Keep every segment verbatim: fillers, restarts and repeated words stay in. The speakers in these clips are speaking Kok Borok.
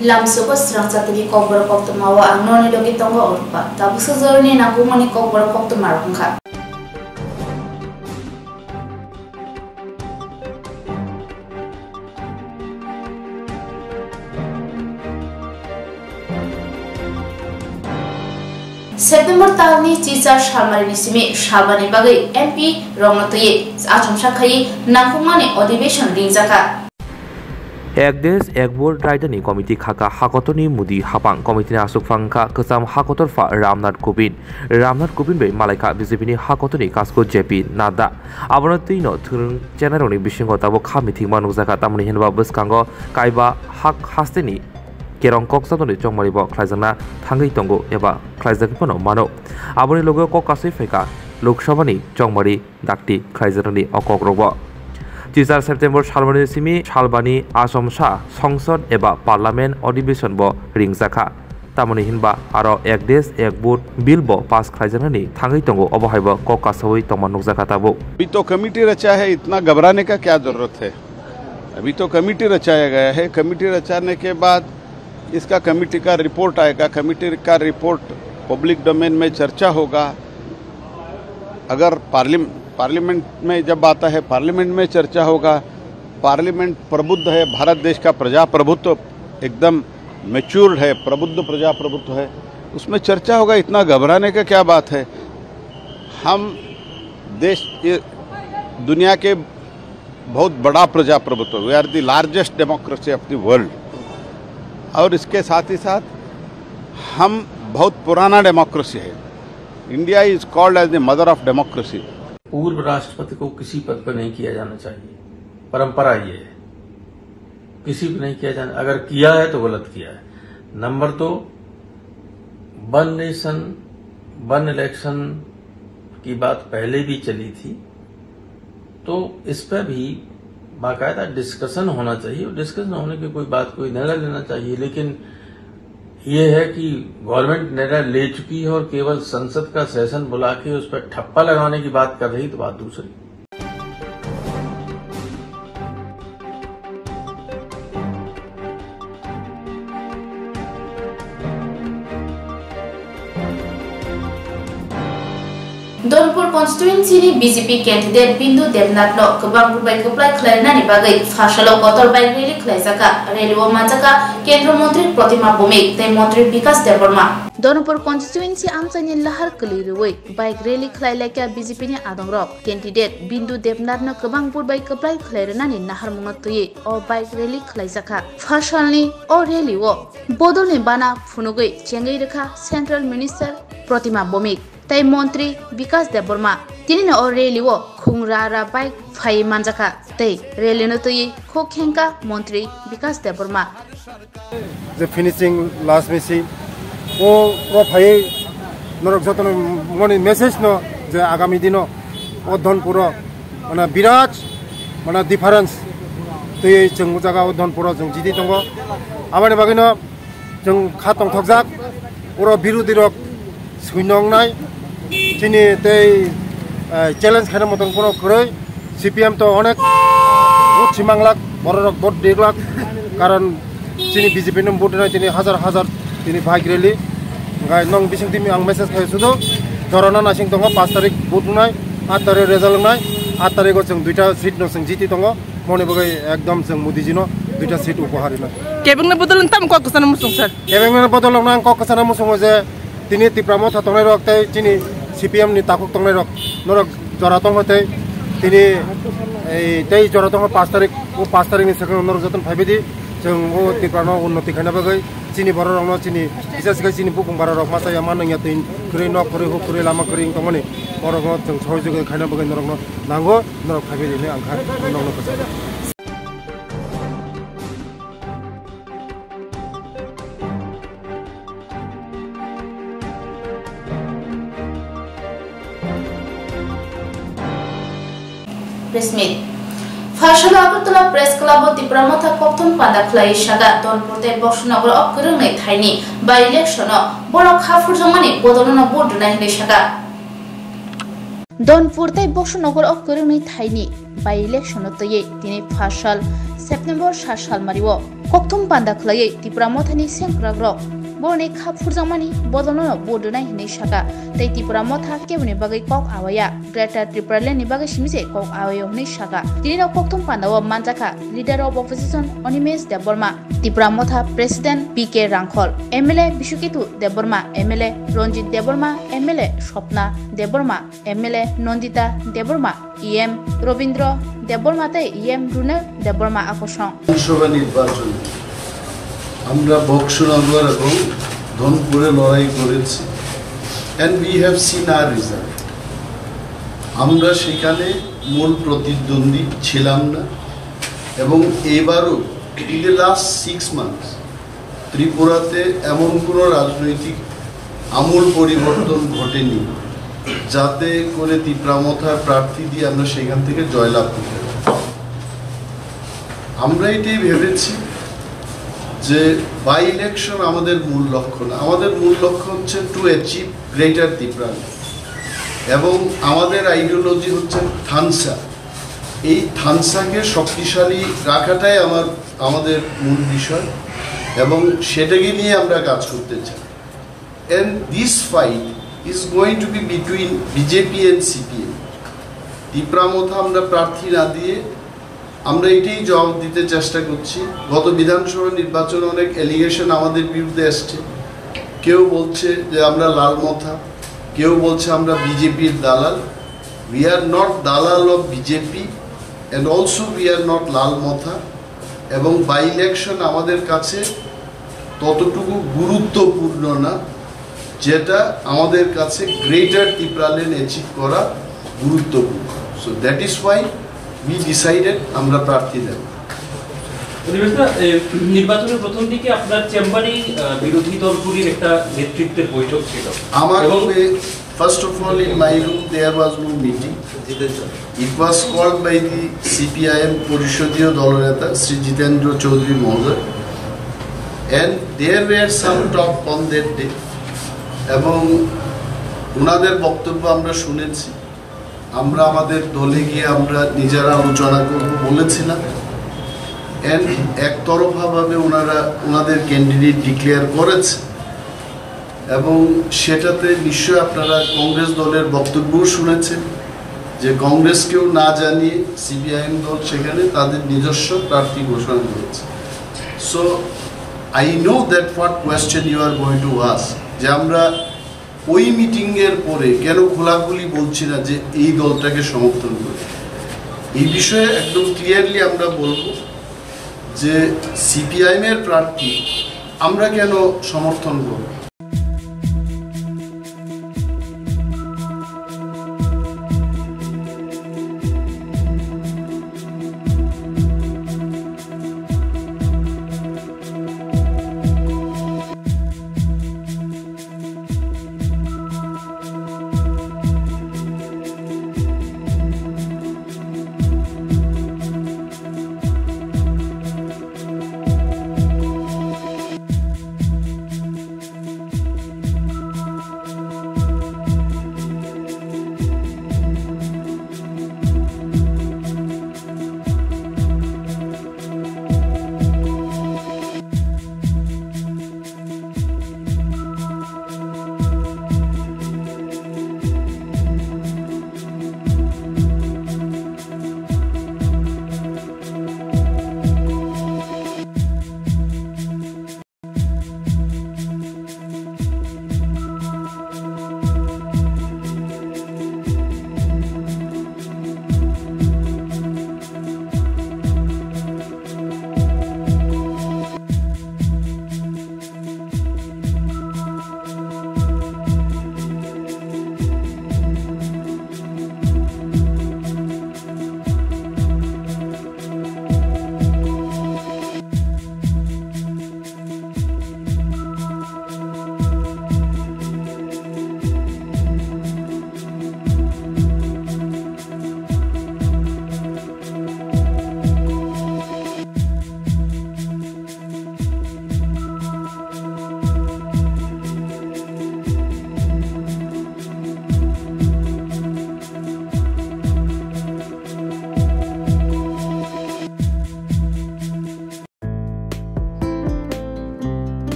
Lamsogo srang chatini kokborok koktwma o ang norni logi tongo Orupa. Tabuksa joroni nangkukmani kokborok koktwma rok wngkha. September talni chichar salmarini simi salbani bagwi M P rokno twiwi achomsa khaiwi nangkukmani adhibeshon ringjakha. Ek Desh Ek Vote raidani committee khaka hakotorni mudi hapang committee ni aswk phang wngkha kwcham hakotor pha Ramnath Kovind. Ramnath Kovind bai malaikha B J P ni hakotorni kasko J P Nadda. Abono twino thwrwng channel rokni bisingo tabuk kha mithikma nukjakha, tamoni hinba bwskango kaiba hak hasteni kerong kok chadoni chongmari bo khlaijakna thangwi tongo eba khlaijagwi phano mano. Aboni loge kok kasui phaikha Lok Sabha ni chongmari dakti khlaijaknani o kokrokbo. Chichar September salbani simi salbani achomsa songsod eba parliament adhibeshon bo ringjakha. Tamoni hinba aro Ek Desh Ek Vote bill bo pass khlaijaknani thangwi tongo, obo haibo kok kasaui tongma nukjakha tabuk. अभी तो कमेटी रचा है, इतना घबराने का क्या जरूरत है? अभी तो कमेटी रचाया गया है, कमेटी रचाने के बाद इसका कमेटी का रिपोर्ट आएगा, कमेटी का रिपोर्ट पब्लिक डोमेन में चर्चा होगा। अगर पार्लिम-, पार्लियामेंट में जब आता है, पार्लियामेंट में चर्चा होगा। पार्लियामेंट प्रबुद्ध है, भारत देश का प्रजाप्रभुत्व एकदम मैच्योर्ड है, प्रबुद्ध प्रजाप्रभुत्व है, उसमें चर्चा होगा। इतना घबराने का क्या बात है? हम देश, ये दुनिया के बहुत बड़ा प्रजाप्रभुत्व, we are the largest democracy of the world। और इसके साथ ही साथ हम बहुत पुराना डेमोक्रेसी है। India is called as the mother of democracy। पूर्व राष्ट्रपति को किसी पद पर नहीं किया जाना चाहिए, परंपरा ये है, किसी को नहीं किया जाना। अगर किया है तो गलत किया है। नंबर दो, वन नेशन वन इलेक्शन की बात पहले भी चली थी, तो इस पर भी बाकायदा डिस्कशन होना चाहिए। और डिस्कशन होने की कोई बात, कोई निर्णय लेना चाहिए, लेकिन ये है कि गवर्नमेंट निर्णय ले चुकी है और केवल संसद का सेशन बुला के उस पर ठप्पा लगाने की बात कर रही, तो बात दूसरी। Dhonpur constituency ni B J P candidate Bindu Debnath no kwbang bubai kwplai khlai rwnani bagwi pharsalo kotor bike rally khlaijakha. Rally o manjakha Kendra Montri Protima Bhowmik tei Montri Bikas Debbarma. Dhonpur constituency amchaini lahar kwlwi rwui bike rally khlai laikha B J P ni adongrok. Candidate Bindu Debnath no kwbang bubai kwplai khlai rwnani naharmungno twiwi o bike rally khlaijakha. Pharsalni o rally o bodolni bana phunugwi chengwi rwkha Central Minister Protima Bhowmik tei Montri Bikas Debbarma. Tinino o rally o khung ra ra bike phaiwi manjakha tei rally no twiwi khuk khengkha Montri Bikas Debbarma. Je finishing last misi o, o phaiwi norok jotono moni message no je agami dino o Dhonpuro mana biraj mana difference twiwi chwng o jaga o Dhonpuro chwng jiti tongo. Aboni bagwino chwng kha tongthokjak, oro birodhi rok swi nongnai, chini tei, eh, challenge khaina motong bono kwrwi. C P M to onek vote si manglak, bororok vote diglak, karon chini B J P no vote rwnai tini hajar hajar tini bike rally. Hwnkhe nong bising timi ang message khai sudo, jorana naising tongo, paanch tarik vote wngnai, aat tarik result wngnai, aat tariko chwng duita seat no chwng jiti tongo. Moni bagwi ekdom chwng Modiji no duita seat upohar rina. Kebengno bodol wng tamo kok kwchana muchung sir? Kebengno bodol wngna ang kok kwchana muchungo je tini Tipra Motha tongnai rok tei chini C P M ni takhuk tongnai rok norok jora tongo tei tini ei tei jora tongo paanch tarik, o paanch tarik ni swkang norok jotono phaibai di, chwng o Tipra no unnoti khaina bagwi. Chini borok rokno chini, bises khe chini bukung bara rok masa ya ma nung ya twi kwrwi nok kwrwi huk kwrwi lama kwrwi wng tongmani borokno chwng sohojogoi khaina bagwi norokno nango, norok phaibai di hinwi ang kha, norokno kwchang. Press meet. Pharsalo Agartala Press Club o Tipra Motha kokthum panda khlaiwi saka, Dhonpur tei Boksonogor o kwrwngni thaini by election o borok kha phurjakmani bodolno vote rwnai hinwi saka. Dhonpur tei Boksonogor o kwrwngni thaini by election o twiwi tini pharsal September sa salmari o Kokthum panda khwlaiwi Tipra Mothani sengkrakrok boroni kha phurjakmani bodolno vote rwnai hwnwi sakha tei Tipra Motha keboni bagwi kok awaiya, Greater Tipraland ni bagwi simi se kok awaio hwnwi sakha. Tinino kokthum pandao manjakha Leader of Opposition Animesh Debbarma, Tipra Motha President P K Rangkhol, M L A Biswaketu Debbarma, M L A Ranjit Debbarma, M L A Swapna Debbarma, M L A Nandita Debbarma, E M Rabindra Debbarma tei E M Runal Debbarma akosong. বিধানসভা নির্বাচন আমরা বক্সনগর এবং ধনপুরে লড়াই করেছি, and we have seen our result. আমরা সেখানে মূল প্রতিদ্বন্দ্বী ছিলাম না, এবং এবারও, in the last six months, ত্রিপুরাতে এমন কোনো রাজনৈতিক আমূল পরিবর্তন ঘটেনি, যাতে করে তিপ্রা মথার প্রার্থী দিয়ে আমরা সেখান থেকে জয়লাভ করতে পারি। আমরা এটাই ভেবেছি যে বাই ইলেকশন আমাদের মূল লক্ষ্য না, আমাদের মূল লক্ষ্য হচ্ছে to achieve greater Tipraland, এবং আমাদের আইডিওলজি হচ্ছে থানসা। এই থানসাকে শক্তিশালী রাখাটাই আমার, আমাদের মূল বিষয়, এবং সেটাকে নিয়ে আমরা কাজ করতে চাই। And this fight is going to be between B J P and C P M. Tipra মথা আমরা প্রার্থী না দিয়ে আমরা এটাই জবাব দিতে চেষ্টা করছি। গত বিধানসভা নির্বাচনে অনেক অ্যালিগেশন আমাদের বিরুদ্ধে আসছে, কেউ বলছে যে আমরা লাল মথা, কেউ বলছে আমরা বিজেপির দালাল। We are not দালাল of B J P and also we are not লাল মথা। এবং বাই ইলেকশন আমাদের কাছে ততটুকু গুরুত্বপূর্ণ না, যেটা আমাদের কাছে গ্রেটার তিপ্রাল্যান্ড অ্যাচিভ করা গুরুত্বপূর্ণ। So that is why we decided আমরা প্রার্থী দেব। অধিবেশন, এ, নির্বাচনের প্রথম দিকে আপনার চেম্বারেই, আহ, বিরোধী দলগুলির একটা নেতৃত্বের বৈঠক ছিল। আমার এবং রুমে, first of all, in my room there was no meeting. It was called by the C P I M পরিষদীয় দলনেতা শ্রী জিতেন্দ্র চৌধুরী মহোদয়, and there were some talk on that day. এবং ওনাদের বক্তব্য আমরা শুনেছি। আমরা আমাদের দলে গিয়ে আমরা নিজেরা আলোচনা করব বলেছিলাম, and একতরফাভাবে ওনারা ওনাদের ক্যান্ডিডেট ডিক্লেয়ার করেছে। এবং সেটাতে নিশ্চয় আপনারা কংগ্রেস দলের বক্তব্যও শুনেছেন যে কংগ্রেসকেও না জানিয়ে সিপিআইএম দল সেখানে তাদের নিজস্ব প্রার্থী ঘোষণা করেছে। So I know that what question you are going to ask, যে আমরা ওই মিটিংয়ের পরে কেন খোলাখুলি বলছি না যে এই দলটাকে সমর্থন করি। এই বিষয়ে একদম ক্লিয়ারলি আমরা বলবো যে সিপিআইএম এর প্রার্থী আমরা কেন সমর্থন করব।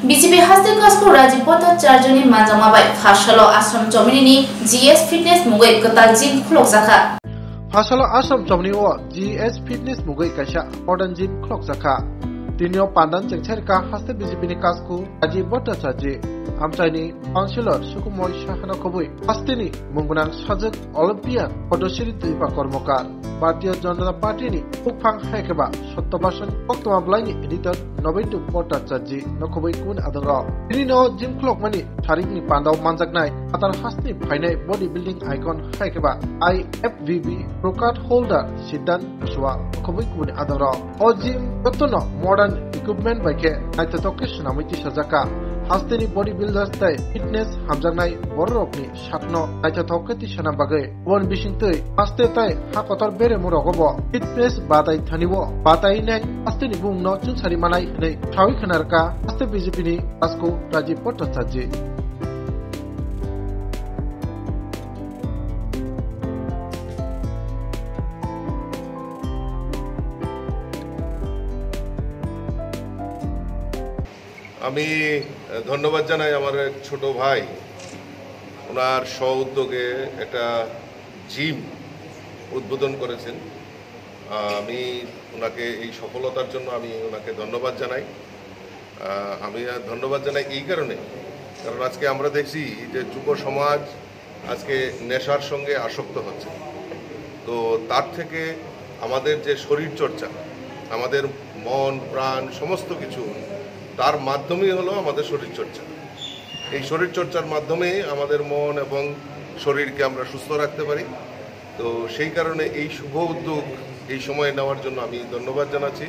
B J P haste Kasku Rajiv Bhattacharjani manjakma bai Phasalo Ashram Chomini ni G S Fitness mungwi kwtal gym khulokjakha. Phasalo Ashram Chomini o G S Fitness mungwi kaisa modern gym khulokjakha. Tini o pandan chengchairka haste B J P ni Kasku Rajiv Bhattacharji, amchaini councillor Sukumoy Sahano khobwi hasteni mungwnang sajwk Olympian Phodosiri Dwipa Kormokar, Bharatiya Janata Party ni bupphang hai khe ba Sotto Basan koktwma bwlai ni editor Nobendu Bhattacharji no khobwi kubun adongrok. Tini no gym khulokmani sarikni pandao manjaknai atar hasteni phainai body building icon hai khe ba I F B B pro card holder Siddhant Joshua no khobwi kubun adongrok. O gym jotono modern equipment bai khe naithothok khe swnamwi tisajakha. Hasteni body builders tei fitness hamjaknai bororokni sakno naithothok khe tisana bagwi. Oboni bisingtwi haste tei ha kotor beremung rogo bo fitness batai thani o batai nai hasteni bumungno chwngsari manai hwnwi sawi khwnarwkha haste B J P ni Kasku Rajiv Bhattacharji. আমি, আহ, ধন্যবাদ জানাই আমার এক ছোট ভাই, ওনার স্ব উদ্যোগে একটা জিম উদ্বোধন করেছেন। আহ, আমি ওনাকে এই সফলতার জন্য আমি ওনাকে ধন্যবাদ জানাই। আহ, আমি আর ধন্যবাদ জানাই এই কারণে, কারণ আজকে আমরা দেখছি যে যুব সমাজ আজকে নেশার সঙ্গে আসক্ত হচ্ছে। তো তার থেকে আমাদের যে শরীরচর্চা, আমাদের মন, প্রাণ, সমস্ত কিছু, তার মাধ্যমেই হলো আমাদের শরীরচর্চা। এই শরীরচর্চার মাধ্যমেই আমাদের মন এবং শরীরকে আমরা সুস্থ রাখতে পারি। তো সেই কারণে এই শুভ উদ্যোগ এই সময় নেওয়ার জন্য আমি ধন্যবাদ জানাচ্ছি।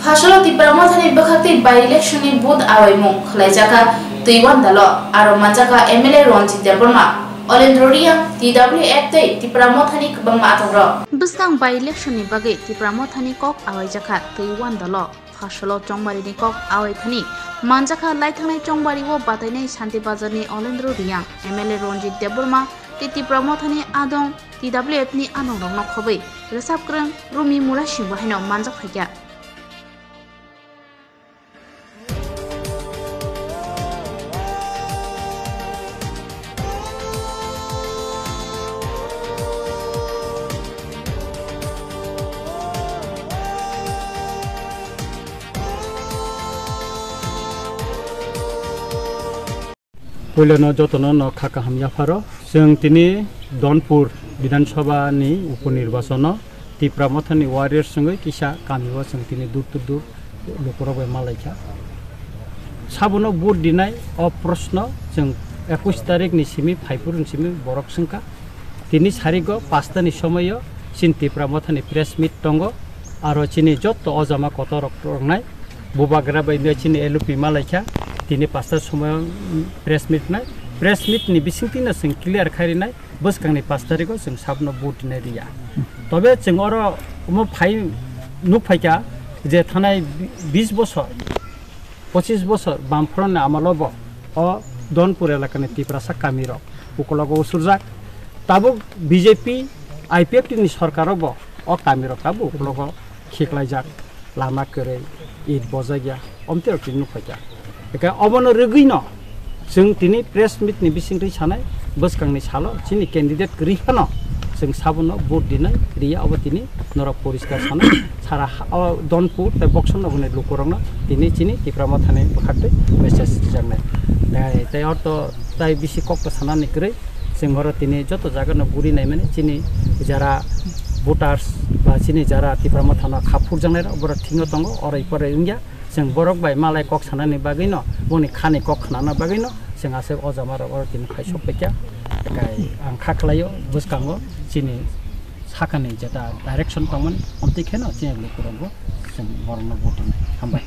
Phasalo Tipra Mothani bwkhaktwi by-election ni vote awaimung khwlaijakha Twiwandalo, aro manjakha M L A Ranjit Debbarma, Olendro Reang, T W F tei Tipra Mothani kwbangma atokrok. Bwskang by-election ni bagwi Tipra Mothani kok awaijakha Twiwandalo. Phasalo chongbarini kok awai thani manjakha laithangnai chongbario batainai Shanti Bazarni Olendro Reang, M L A Ranjit Debbarma tei Tipra Mothani adong T W F ni anongrokno khobwi rwchapkwrwng Rumi Murasingbo haino manjak phaikha. Puilono jotono no kha kaham yapharo. Chwng tini Donpur Bidhan Sabha ni uponirbachon o Tipra Mothani warriors wngwi kisa kami o chwng tini dur to dur lukurok bai malaikha. Sabono vote dinai o proshno chwng ekush tarik ni simi, phaiphuru ni simi borok swngkha. Tini sarigo pasta ni somoio chini Tipra Mothani press meet tongo, aro chini jotto ojama kotor rok tongnai. Bubagra bai mia chini L O P malaikha, tini pasta somoio, mm, press meet nai. Press meet ni bisingtwi no chwng clear khai rinai, bwskangni pash tarigo chwng sabno vote nai riya. Tobe chwng oro omo phai nukphaikha je thanai bis bosor, pochis bosor Bamfront ni amolo bo o Donpur elakani Tiprasa kamirok ukologo usurjak. Tabuk B J P, I P F T ni sorkaro bo o kamirok tabuk ukologo khiklaijak, lama kwrwi, it bojakya, omtwi rok tini nukphaikha. Eke obono rwgwino chwng tini press meet ni bisingtwi sanai, bwskangni salo chini candidate kwrwi phano chwng sabono vote dinai riya, obo tini norok poriskar sanai, sara ha-, o Donpur tei Boksonogorni lukurokno tini chini Tipra Mothani bwkhaktwi message rijaknai. Tei, tei orto tai bisi kokto sanani kwrwi, chwng oro tini joto jagano guri naimani chini jara voters ba chini jara Tipra Mothano kha phurjaknairok borok thikno tongo, oro ipore wngya. Chwng borok bai malai kok sanani bagwino, boni khani kok khnana bagwino chwng aswk o jamarok oro tini phai sok paikha. Tei ang kha khlaio bwskango chini sakani jeta direction tongmani, omtwi kheno chini lukurokbo chwng borokno vote rwnai. Hambai.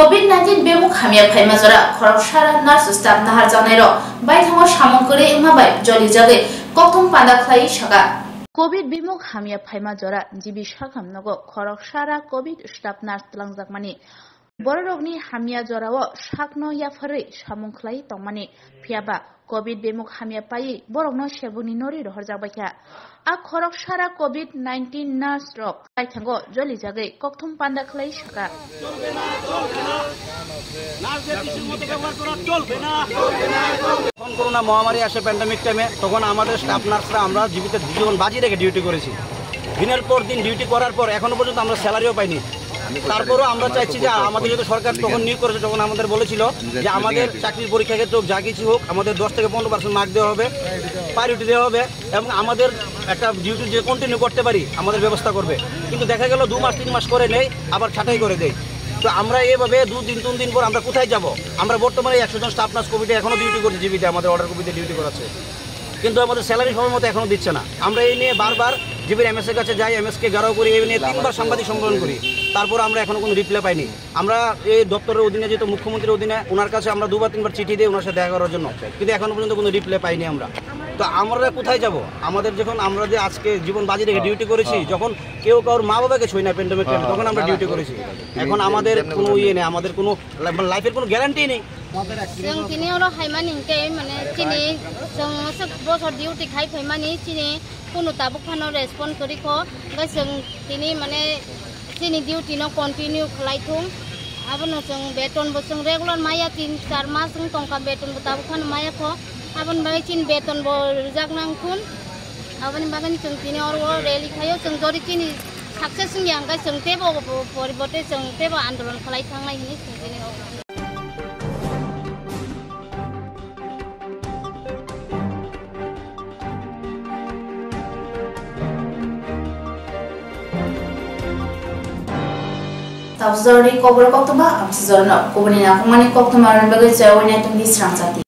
Covid nineteen bemuk hamya phaima jora khoroksa ra nurse staff naharjaknairok baithango samung kwrwi wngma bai jolijagwi kokthum panda khlaiwi sakha. Covid bemuk hamya phaima jora G B Sakham nogo khoroksa ra Covid staff nurse twlangjakmani. Bororokni hamya jorao sakno yapharwi samung khlai tongmani, phiyaba Covid bemuk hamya paiwi borokno seboni norwi rohorjak baikha. A khoroksa ra Covid nineteen nurse rok baithango jolijagwi kokthum panda khlai sakha. যখন করোনা মহামারী আসে প্যান্ডেমিক টাইমে, তখন আমাদের স্টাফ নার্সরা আমরা জীবিত জীবন বাজি রেখে ডিউটি করেছি। দিনের পর দিন ডিউটি করার পর এখনো পর্যন্ত আমরা স্যালারিও পাইনি। তারপরেও আমরা চাইছি যে আমাদের যদি সরকার তখন নিয়োগ করেছে, তখন আমাদের বলেছিল যে আমাদের চাকরির পরীক্ষা ক্ষেত্রে হোক, যা কিছু হোক, আমাদের দশ থেকে পনেরো পার্সেন্ট মার্ক দেওয়া হবে, প্রায়োরিটি দেওয়া হবে এবং আমাদের একটা ডিউটি যে কন্টিনিউ করতে পারি আমাদের ব্যবস্থা করবে। কিন্তু দেখা গেল দু মাস তিন মাস করে নেই, আবার ছাঁটাই করে দেয়। তো আমরা এইভাবে দু দিন তিন দিন পর আমরা কোথায় যাব? আমরা বর্তমানে একশো জন স্টাফ নার্স কোভিডে এখনো ডিউটি করছে, জিবিতে আমাদের অর্ডার কোভিডে ডিউটি করাচ্ছে, কিন্তু আমাদের স্যালারি সময় মতো এখনো দিচ্ছে না। আমরা এই নিয়ে বারবার জিবির এমএসএ এর কাছে যাই, এমএসএ কে ঘেরাও করি, এই নিয়ে তিনবার সাংবাদিক সম্মেলন করি, তারপর আমরা এখনো কোনো রিপ্লাই পাইনি। আমরা এই দপ্তরের অধীনে, যেহেতু মুখ্যমন্ত্রীর অধীনে, ওনার কাছে আমরা দুবার তিনবার চিঠি দিই ওনার সাথে দেখা করার জন্য, কিন্তু এখনো পর্যন্ত কোনো রিপ্লাই পাইনি আমরা। তো আমরা কোথায় যাব? আমাদের যখন আমরা যে আজকে জীবন বাজি রেখে ডিউটি করেছি, যখন কেউ কারোর মা বাবাকে ছুঁই না প্যান্ডেমিক টাইমে, তখন আমরা ডিউটি করেছি। এখন আমাদের কোনো ইয়ে নেই, আমাদের কোনো লা-, মানে লাইফের কোনো গ্যারান্টি নেই। Chwng tini oro haimani hinkhe mane chini chwng aswk bosor duty khai phaimani chini kunu tabuk phano respond kwrwi kho, hwnkhe chwng tini mane chini duty no continue khlai thung. Abono chwng beton bo chwng regular maya, tin char mas wng tongkha, beton bo tabuk phano maya kho. Aboni bagwi chini beton bo rwjak nang thun. Aboni bagwi chwng tini oro rally khaio, chwng jori chini success wngya hwnkhe chwng teibo poribote chwng teibo andolon khlai thangnai hinwi chwng tini oro. Tabuk joroni kobor koktwma, amsi jorno kubuni nakhungmani koktwma rwna bagwi chayawini tongdi srangchati.